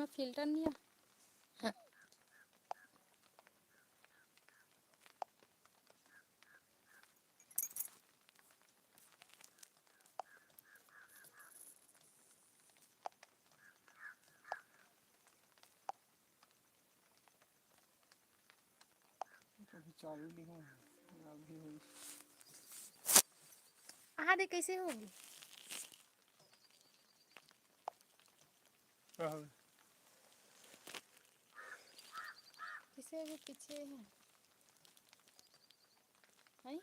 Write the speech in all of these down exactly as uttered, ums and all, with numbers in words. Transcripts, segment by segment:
Filter नहीं है। अभी चालू नहीं हुआ है, अभी हुई। आहा दे, कैसे होगी? का होगी? कैसे अभी पीछे है? हैं?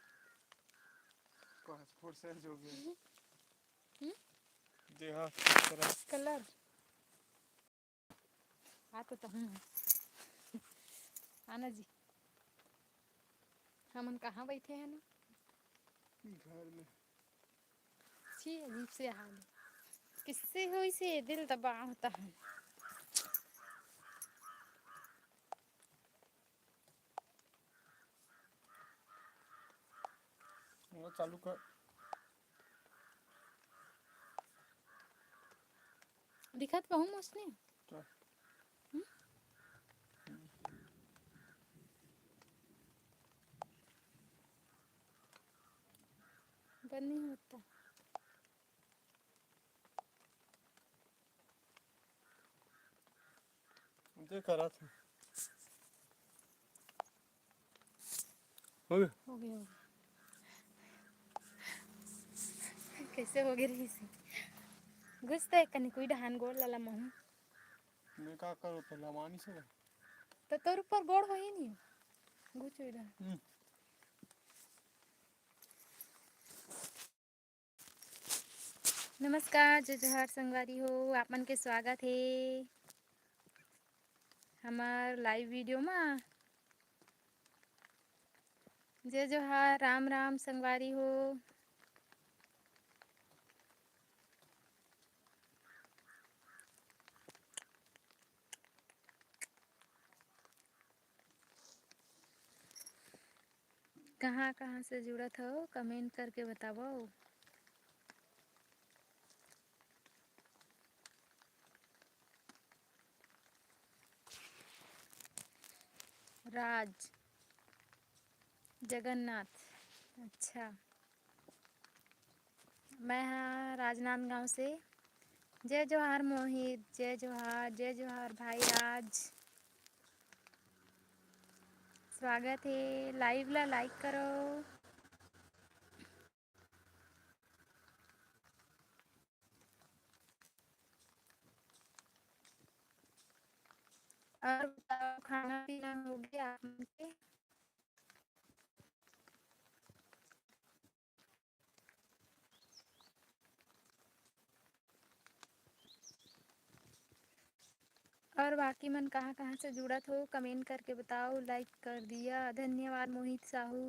पासपोर्ट साइज हो गया। हम्म? देहा तरह। कलर। आ तो तहूँ है। आना जी। हमन कहाँ बैठे हैं ना? घर में। छी, अजीब से हाल है। किससे हुई से दिल दबा होता है। वो चालू कर। दिखत बहुत मस्त नहीं। क्या? हम्म? बंद नहीं होता। दे करत हे। हो गया? हो गया, हो गया। कैसे हो गया रही से? घुस तो एक कनी कोई डहान गोड़ लाला महू। मैं का करो, पहला मानी से। तो तोर ऊपर गोड़ हो ही नहीं। घुस इधर। हम्म। नमस्कार, जय जोहार संगवारी हो, आप मन के स्वागत हे हमर लाइव वीडियो मा। जय जोहार, राम राम संगवारी हो। कहाँ कहाँ से जुड़त हो, कमेंट करके बतावव। राज जगन्नाथ, अच्छा। मैं हा राजनांदगांव से। जय जोहार मोहित, जय जोहार, जय जोहार भाई राज। स्वागत हे, लाइव ला लाइक करो। और बताओ, खाना पीना हो गया आप मन के? और बाकी मन कहाँ कहाँ से जुड़त हो, कमेंट करके बताओ। लाइक कर दिया, धन्यवाद मोहित साहू,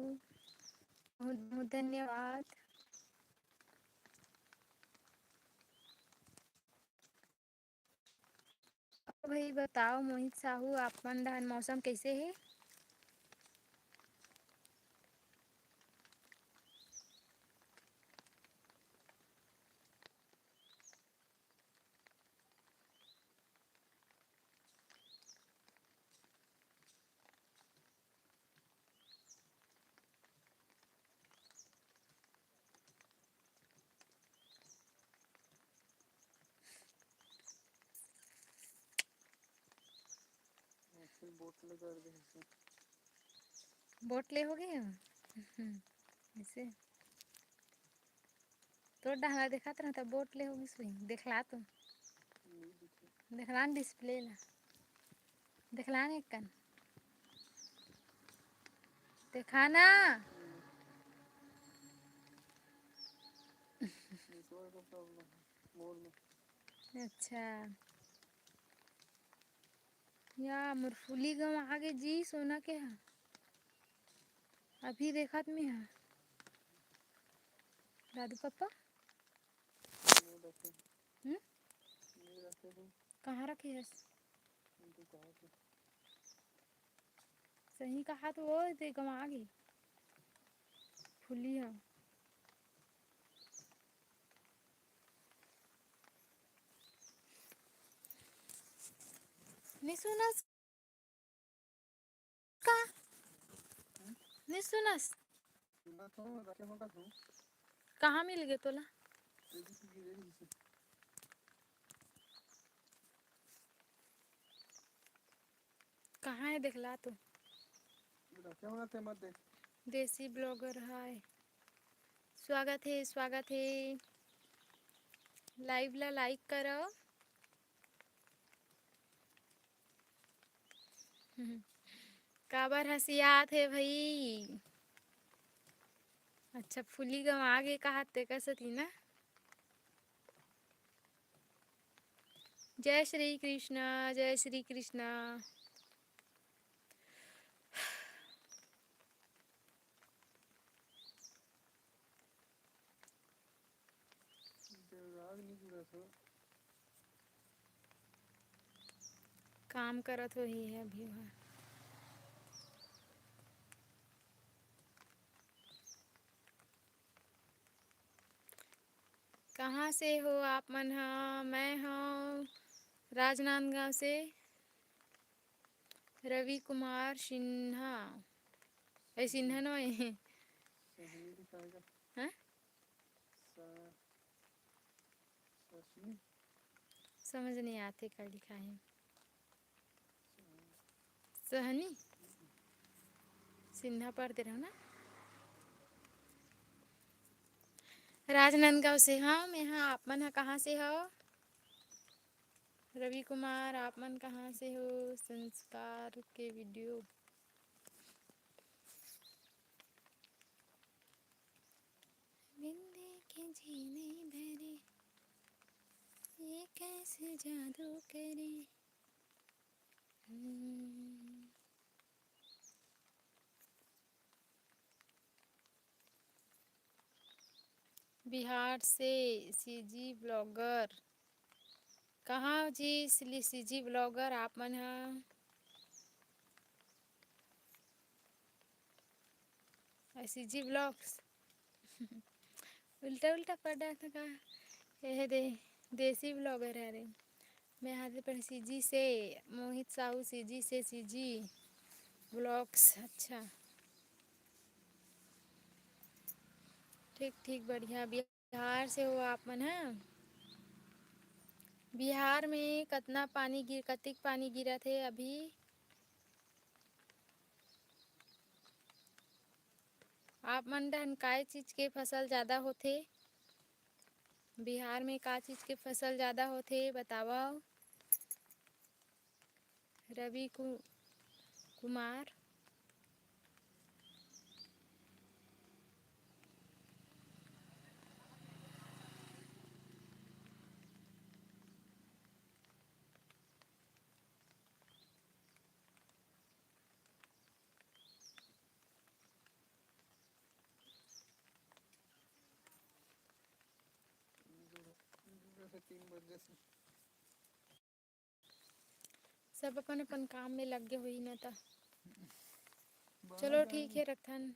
बहुत बहुत धन्यवाद। अउ भाई बताओ मोहित साहू, आप मन डहर मौसम कैसे हे? आजकल बोट ले कर दे ऐसे। बोट ले हो गए हो? हम्म, ऐसे। तोर डहरा देखात रहता, बोट ले हो गइस भाई, देखला तो। नहीं दिखे। देखला न डिस्प्ले ला। देखला न एक कन। देखा ना। नेटवर्क का प्रॉब्लम है, मोर में। अच्छा। या मोर फूली गंवा गे जी, सोना के हा। अभी देखत में हा। दादू पापा? नहीं रखे। हम्म? नहीं रखे हो। कहाँ रखे हस? नहीं तो कहाँ से? सही कहा तो वो दे गंवा गे। फूली हा। नहीं सुनस का? नहीं सुनस? कहाँ मिल गए तोला? कहाँ है, देखला तो। देसी ब्लॉगर हाय, स्वागत है, स्वागत है। लाइव ला लाइक करो। काबर हंसियात हे भाई? अच्छा, फूली गंवा गे कहा, तेकर सेती ना। जय श्री कृष्णा, जय श्री कृष्णा। काम करत होही है अभी वहाँ। कहाँ से हो आप मन ह? मैं हूँ राजनांदगांव से। रवि कुमार सिन्हा। ए, सिन्हा नो ए। हाँ? समझ नहीं आते का लिखा है। सहनी सिन्हा पढ़ते रहो ना। राजनांदगांव से हव मैं, हाँ, आप मन ह कहाँ से हो? रवि कुमार, आप मन कहाँ से हो? संस्कार के वीडियो। बिन देखे जी नहीं भरे, ये कैसे जादू करे। हम्म। बिहार से सीजी ब्लॉगर। कहाँ जी सीजी ब्लॉगर आप मन ह? CG blogs. उल्टा उल्टा पढ़ा था का? ये दे, देसी ब्लॉगर है रे। मैं हाथे पर सीजी से, मोहित साहू सीजी से, सीजी ब्लॉग्स। अच्छा, ठीक ठीक, बढ़िया। बिहार से हो आप मन, हाँ? बिहार में कतना पानी गिर, कतिक पानी गिरत हे अभी? आप मन डहन काय चीज के फसल जादा होथे? बिहार में का चीज के फसल जादा होथे, बतावव। रवि कु-, कुमार। सब अपन अपन काम में लग गए होही ना, त चलो ठीक है, रखथन।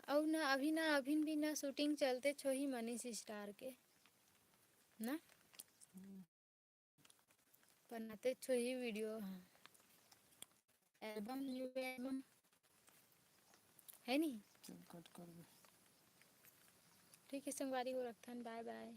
अउ ना अभी ना, अभिन भी ना शूटिंग चलते छोही मनीष स्टार के ना। बनाते छोही वीडियो, हाँ। एल्बम, न्यू एल्बम है नी? चल, कट कर दे। ठीक है संगवारी हो, रखथन, बाय बाय।